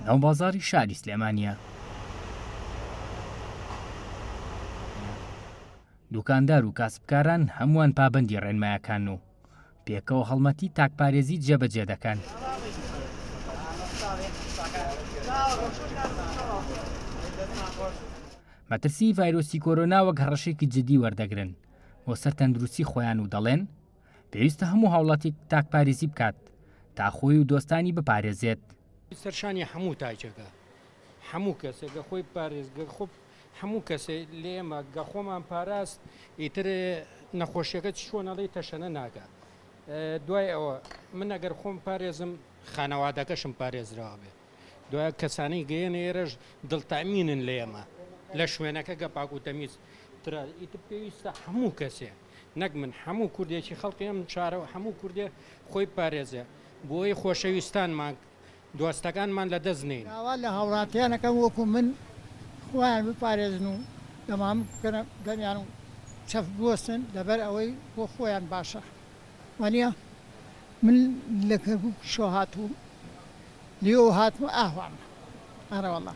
ناو بازاڕی شاری سلێمانییە. دوکاندار و کاسبکاران هەمووان پابەندی ڕێنمایەکانن و پێکەوە هەڵمەتی تاکپارێزی جێبەجێ دەکەن. مەترسیی ڤایرۆسی کۆرۆنا وەک هەڕەشەیەکی جددی وەردەگرن بۆ سەر تەندروستی خۆیان و دەڵێن، پێویستە هەموو هاوڵاتیک تاکپارێزی بکات تا خۆی و دۆستانی بپارێزێت. سەرشانی هەموو تاکێکە هەموو کەسێک گە خۆی بپارێز گە خۆ هەموو کەسێ لە ئێمە گە خۆمان پاراست ئیتر نەخۆشیەکە چۆن ئەڵێی تەشەنە ناکا دوای ئەوە من ئەگەر خۆم پارێزم خانەوادەکەشم پارێزراوە بێ دوای کەسانی گەیەنە ئێرەش دڵتامینن لە ئێمە لە شوێنەکە گە پاک و تەمیز ترە ئیتر پێویستە هەموو کەسێ نەک من هەموو کوردێکی خەڵکی ئەم شارە و هەموو کوردێ خۆی بپارێزێ بۆی خۆشەویستانمان دۆستەکانمان لە دەست نەین. داوا لە هاوڵاتیان ئەکەم وەکو من خۆیان بپارێزن و دەمامک بکەنە دەمیان و چەف بوەستن لەبەر ئەوەی بۆ خۆیان باشە وانیە من لە کەرکوکیشەوە هاتووم لێوە هاتمە ئاوامە ئەرەوەڵا.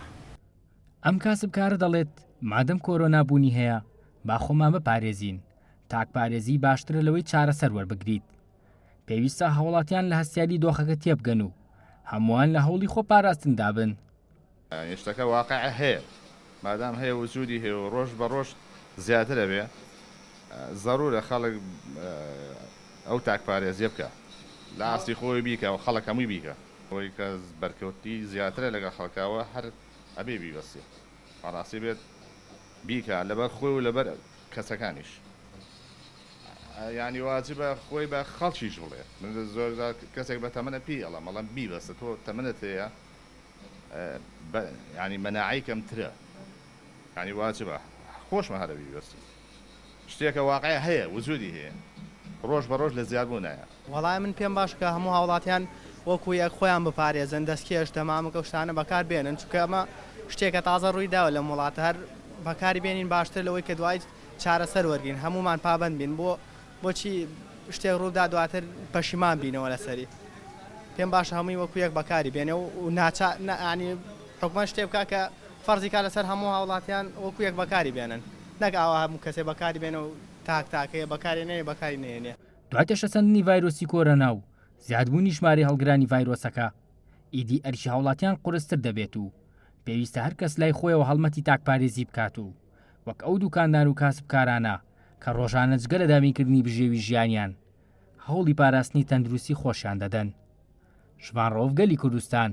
ئەم کاسبکارە دەڵێت، مادەم کۆرۆنا بوونی هەیە، با خۆمان بپارێزین، تاکپارێزی باشترە لەوەی چارەسەر وەربگریت. پێویستە هاوڵاتیان لە هەستیاری دۆخەکە تێبگەن و هەمووان لە هەوڵی خۆپاراستندا بن. شتەکە واقع هەیە مادام هەیە وجودی هەیە و ڕۆژ بە ڕۆژ زیاتر ئەبێ زەرورە خەڵک ئەو تاکپارێزیە بکا لە ئاستی خۆی بیکا و خەڵک هەمووی بیکا. ئەوەی کە بەرکەوتی زیاترە لەگەڵ خەڵکاوە هەر ئەبێ بیبەستێ بەڕاستی بێت بیکا لەبەر خۆی و لەبەر کەسەکانیش یانی واجبە خۆی بە خەڵکیش بڵێ من زۆر جار کەسێک بە تەمەنە پێی ئەڵێم ئەڵێم بیبەستە تۆ تەمەنت هەیە ینی مەناعەی کەمترە ینی واجبە خۆشمە هەرە بیبەستی شتێکە واقع هەیە وجودی هەیە ڕۆژ بە ڕۆژ لە زیادبوونایە. وەڵای من پێم باشە کە هەموو هاوڵاتیان وەکو یەک خۆیان بپارێزن دەستکێش دەمامک ئەو شتانە بەکار بێنن چونکە ئەمە شتێکە تازە ڕووی داوە لەم وڵاتە هەر بەکاری بێنین باشترە لەوەی کە دوای چارەسەر وەرگین هەموومان پابەند بین بۆ بۆچی شتێک ڕووبدا دواتر پەشیمان بینەوە لەسەری پێم باشە هەمووی وەکو یەک بەکاری بێنێ و ناچا ینی حکومەت شتێ بکا کە فەرزی کا لەسەر هەموو هاوڵاتیان وەکو یەک بەکاری بێنن نەک ئاوا هەموو کەسێ بەکاری بێنێ و تاک تاکەیە بەکاری نەیە بەکاری نەیەنێ. دوای تەشەسەندنی ڤایرۆسی کۆرۆنا و زیادبوونی ژمارەی هەڵگرانی ڤایرۆسەکە، ئیدی ئەرکی هاوڵاتیان قورستر دەبێت و پێویستە هەر کەس لای خۆیەوە هەڵمەتی تاکپارێزی بکات و وەک ئەو دوکاندار و کاسبکارانە کە ڕۆژانە جگە لە دابینکردنی بژێوی ژیانیان هەوڵی پاراستنی تەندروستی خۆشیان دەدەن. شڤان ڕەوف گەلی کوردستان،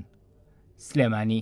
سلێمانی.